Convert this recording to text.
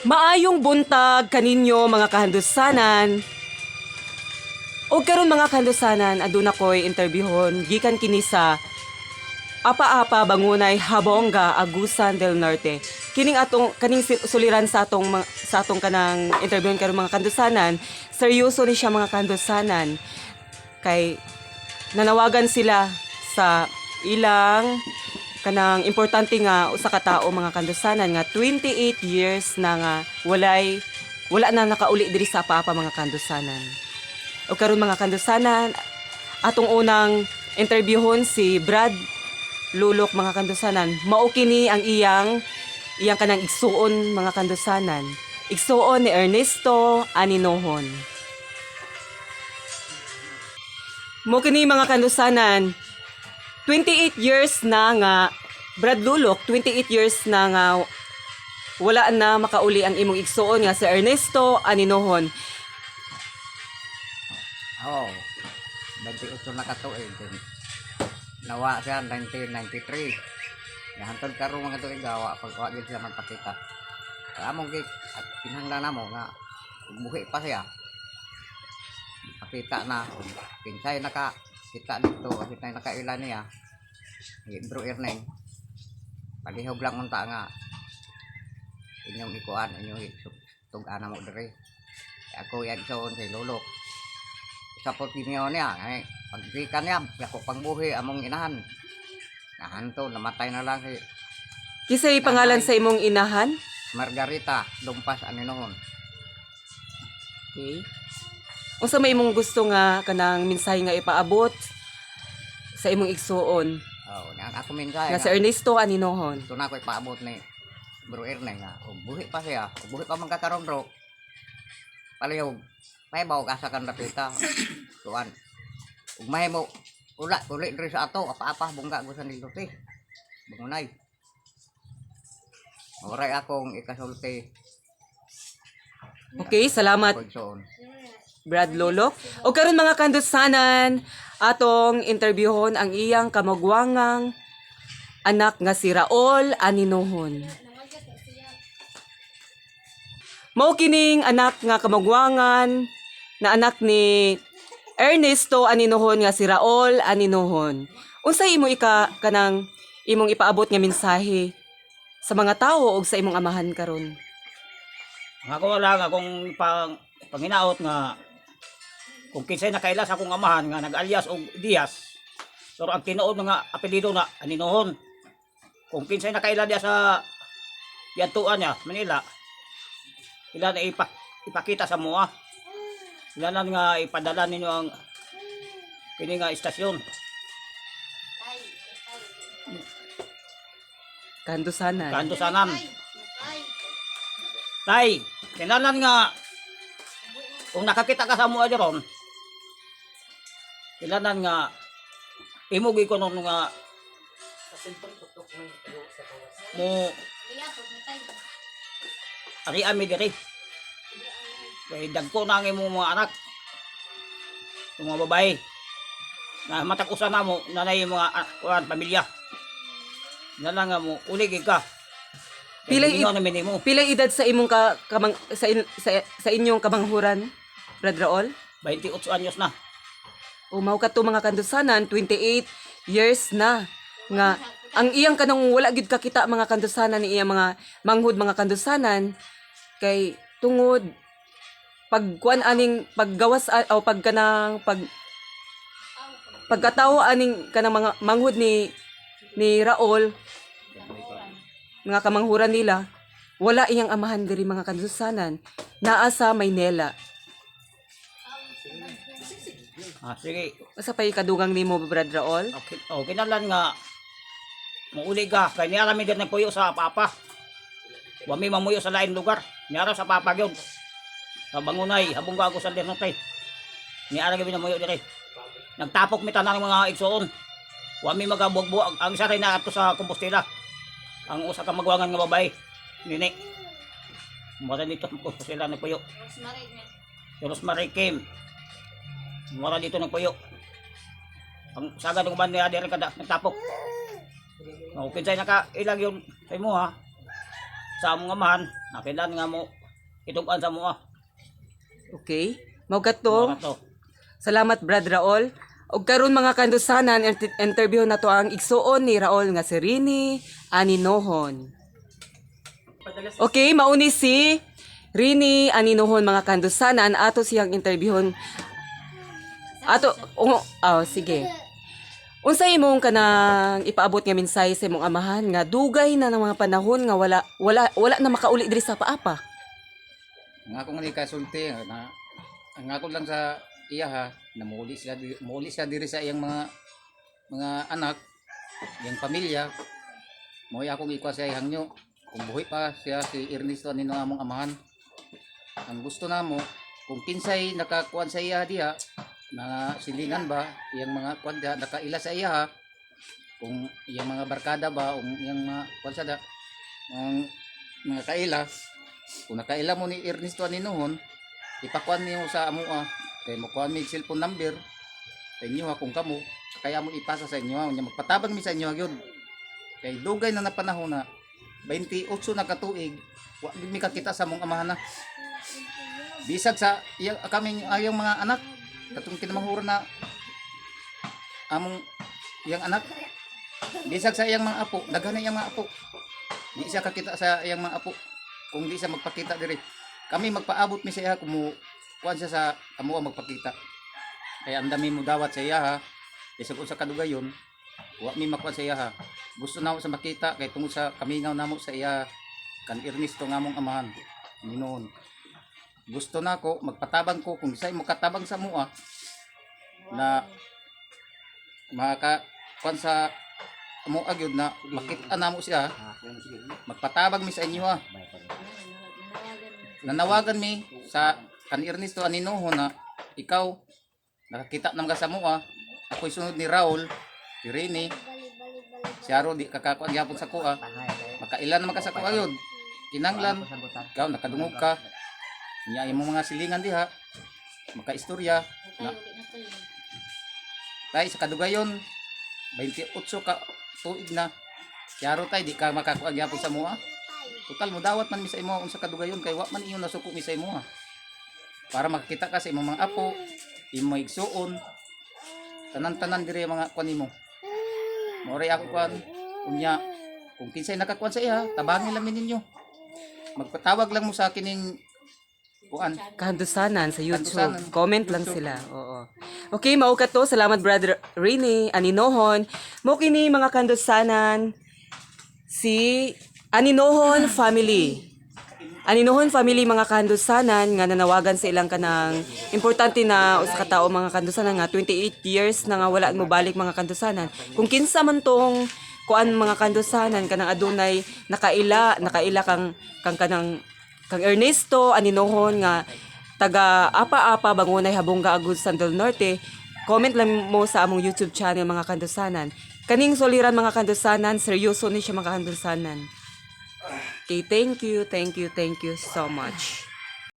Maayong buntag kaninyo, mga kahandusanan. O karon, mga kahandusanan, aduna ko'y interviewon gikan kini sa Apa-apa, Bangunay, Habonga, Agusan del Norte. Kining atong kaning suliran sa atong kanang interviewon karon, mga kandusanan, seryoso ni siya, mga kandusanan, kay nanawagan sila sa ilang kanang importante nga usa ka tao, mga kandusanan, nga 28 years na nga wala na nakauli diri sa Apa-apa, mga kandusanan. O karon, mga kandusanan, atong unang interviewon si Brad Lulok, mga kandusanan. Mao kini ang iyang iyang kanang igsuon, mga kandusanan. Igsuon ni Ernesto Aninohon. Mao kini, mga kandusanan, 28 years na nga, Brad Lulok, 28 years na nga wala na makauli ang imong igsuon nga si Ernesto Aninohon. Oo. 28 na katuig. Nawa siya 1993. Nahantod karon mga tuig gawa pag wa gid siya magpakita. Kaya among gi at kinahanglan namo nga buhi pa siya. Pakita na kung kinsay naka kita dito, kinsay nakaila niya. Si Bro Erneng. Palihog lang unta nga inyong ikuan, inyong tug-an mo diri. Ako yan soon kay Lolo support niyo niya ay pagbikan niya ako pangbuhi among inahan nahanto namatay na lang si Kisay pangalan sa imong inahan? Margarita Dumpas Aninohon. Okay. Unsa may imong gusto nga kanang mensahe nga ipaabot sa imong igsuon Oh, ang ako mensahe nga si Ernesto Aninohon? Ito na ako ipaabot ni Bro Erne nga og buhi pa siya, og buhi pa man kakaron, bro, palihog pahibaw ka sa kan dapita tuan ug mahimo ula uli diri sa ato, apa-apa, Bungga, Agusan del Norte, Bangunay. Oray akong ikasulti. Okay, salamat. Pagsoon. Brad Lolo. O karon, mga kandusanan, atong interviewon ang iyang kamagwangang anak nga si Raol Aninohon. Mao kining anak nga kamagwangan na anak ni Ernesto Aninohon nga si Raol Aninohon. Unsay imo ika kanang imong ipaabot nga mensahe sa mga tawo og sa imong amahan karon? Ang ako lang akong panginaot nga kung kinsay nakaila sa akong amahan nga nag-alias og Diaz, pero ang tinuod nga apelyido na Aninohon. Kung kinsay nakaila diya sa yantuan niya, Manila, ila na ipakita sa mua. Ila na nga ipadala ninyo ang kini nga istasyon. Kandusanan. Kandusanan. Tay, kinalan nga kung nakakita ka sa mua diron, kailangan nga imo gyud kuno nga mo ari ami diri. Kay dagko na ang imong mga anak. Yung mga babae. Na matag usa na mo nanay mga kuan pamilya. Na lang nga mo uli gyud ka. Kay gilingaw na nimo. Pilay edad sa imong ka, kamang, sa, in- sa inyong kamanghuran, Brad Raol? 28 anyos na. O mao kadto, mga kandusanan, 28 years na nga ang iyang kanang wala gyud kakita, mga kandusanan, ni iyang mga manghud, mga kandusanan, kay tungod pagkuan aning paggawas o pag kanang pagkatawo aning kanang mga manghud ni Raol, mga kamanghuran nila, wala iyang amahan diri, mga kandusanan, naa sa Maynila. Ah, sige. Asa pay kadugang nimo, Brad Raol? Okay, oh, kinalan nga muuli ka kay niara mi diri nagpuyo sa papa. Wa mi mamuyo sa lain lugar. Niara sa papa gyud. Sa Bangunay, habong ako sa Norte. Niara gyud mi namuyo diri. Nagtapok mi tanan mga igsuon. Wa mi magabuag-buag. Ang isa rin na ato sa Compostela. Ang usa ka magwangan nga babae. Nini. Mura dito sa Compostela nagpuyo. Si Rosemary Kim. Mura dito nagpuyo. Ang saga ng uban niya diri kada nagtapok. No, kinsay naka ilag yun sa imo ha. sa among amahan na kailan nga mo itug-an sa amoa. Okay. Mao kato. Mga to. Salamat, Brad Raol. Og karon, mga kandusanan, interview na to ang igsuon ni Raol nga si Rini Aninohon. Okay, mauni si Rini Aninohon, mga kandusanan, ato siyang interviewon. Ato, oh, oh, sige. Unsa imong kanang ipaabot nga mensahe sa imong amahan nga dugay na ng mga panahon nga wala wala wala na makauli diri sa paapa? Ang akong ni kasulti na ang ako lang sa iya ha, na muuli sila diri sa iyang mga mga anak, iyang pamilya. Mo'y akong ikuha sa iyang hangyo. Kung buhi pa siya si Ernesto anino among amahan. Ang gusto namo kung kinsay nakakuan sa iya diha na silingan ba iyang mga kuan diha nakaila sa iya ha, kung iyang mga barkada ba o iyang mga kuan sa da ang mga kaila, kung nakaila mo ni Ernesto Aninohon, ipakuan niyo sa amoa kay mokuan mi cellphone number sa inyo ha, kung kamo kaya mo ipasa sa inyo ha, unya magpatabang mi sa inyo ha, gyud kay dugay na na panahon na 28 na katuig wa gid mi kakita sa among amahan na bisag sa iya kaming ayong mga anak katong kinamahura na among iyang anak, bisag sa iyang mga apo, daghan na iyang mga apo, di siya kakita sa iyang mga apo. Kung di siya magpakita diri, kami magpaabot mi sa iya kung mo kuan siya sa amo magpakita kay ang dami mo dawat sa iya ha, bisag unsa kadugayon wa mi makuan sa iya ha. Gusto namo sa makita kay tungod sa kamingaw namo sa iya kan Ernesto nga among amahan noon. Gusto nako magpatabang ko kung say mo katabang sa mua na maka kuan sa amo gyud na makita namo siya, magpatabang mi sa inyo ha. Nanawagan mi sa kan Ernesto Aninoho na ikaw nakakita naman ka sa mua. Ako'y sunod ni Raul, si Rene, si Aro di kakakuan gyapon sa kuha, makailan naman ka sa kuha yun kinanglan ikaw nakadungog ka niya imong mga silingan diha makaistorya na tay sa kadugayon 28 ka tuig na si Aro tay di ka makakuan gyapon sa mua. Total mo dawat man mi sa imo unsa kadugayon kay wa man inyo nasuko mi sa imo para makakita ka sa imong mga apo, imong igsuon, tanan-tanan diri mga kuan nimo. Mao ray ako kuan. Unya kung kinsay nakakuan sa iya, tabangi lang mi ninyo. Magpatawag lang mo sa kining kuan. Kahandusanan sa YouTube. Kahandusanan. Comment lang YouTube. sila. Oo. Okay, mao ka to. Salamat, Brother Rene Aninohon. Mo kini, mga kahandusanan, si Aninohon family. Aninohon family, mga kahandusanan, nga nanawagan sa ilang kanang importante na usa ka tawo, mga kahandusanan, nga 28 years na nga wala mo balik, mga kahandusanan. Kung kinsa man tong kuan, mga kahandusanan, kanang adunay nakaila nakaila kang kang kanang kang Ernesto Aninohon nga taga Apa-apa, Bangunay, Habongga, Agusan del Norte, comment lang mo sa among YouTube channel, mga kandusanan. Kaning soliran, mga kandusanan, seryoso ni siya, mga kandusanan. Okay, thank you, thank you, thank you so much.